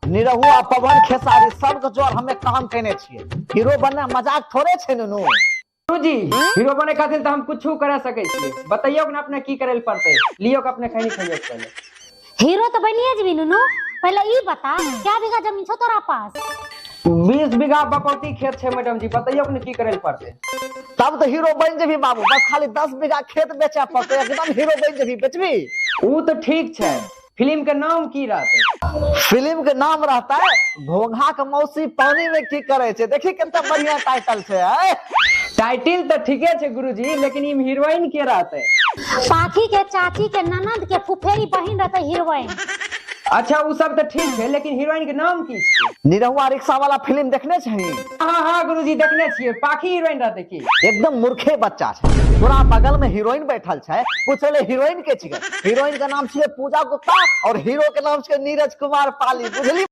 निरहु आ पवन खेसारी सबके जोर हमे काम केने छियै। हीरो बनना मजाक थोड़े छै नुनू। गुरुजी, हीरो बने खातिर तऽ हम कुछो करा सकै छियै। बतैयौ ने अपने की करे लए पड़तै। लियौ के अपने खैनी खैयौ पहिले। हीरो तऽ बनिए जेबी नुनू, पहिले ई बता क्या बीघा जमीन छौ तोरा पास? 20 बीघा बपौती खेत छै मैडम जी, बतैयौ ने की करे लए पड़तै। तब तऽ हीरो बनि जेबही बाबू, बस खाली 10 बीघा खेत बेचे पड़तै, एकदम हीरो बनि जेबही। बेचबी? ऊ तऽ ठीक छै, फिल्म के नाम की रहतै? फिल्म के नाम रहतै घोघा के मौसी पानी में की करे छै। देखी कते बढ़िया टाइटल छै। ऐ टाइटल तऽ ठीके छै गुरुजी, लेकिन ई हीरोइन के रहतै? पाखी के चाची के ननद के फुफेरी बहिन रहतै हीरोइन। अच्छा उ सब तऽ ठीक छै, लेकिन हीरोइन के नाम की छै? निरहुआ रिक्शा वाला फिल्म देखने छही? हाँ हाँ गुरुजी देखने छियै। पाखी हीरोइन रहतै की? एकदम मूर्खे बच्चा छै। तोरा बगल में हीरोइन बैठल छै, पूछले हीरोइन के छिकै? हीरोइन के नाम छियै पूजा गुप्ता और हीरो के नाम छियै नीरज कुमार पाली, बुझली?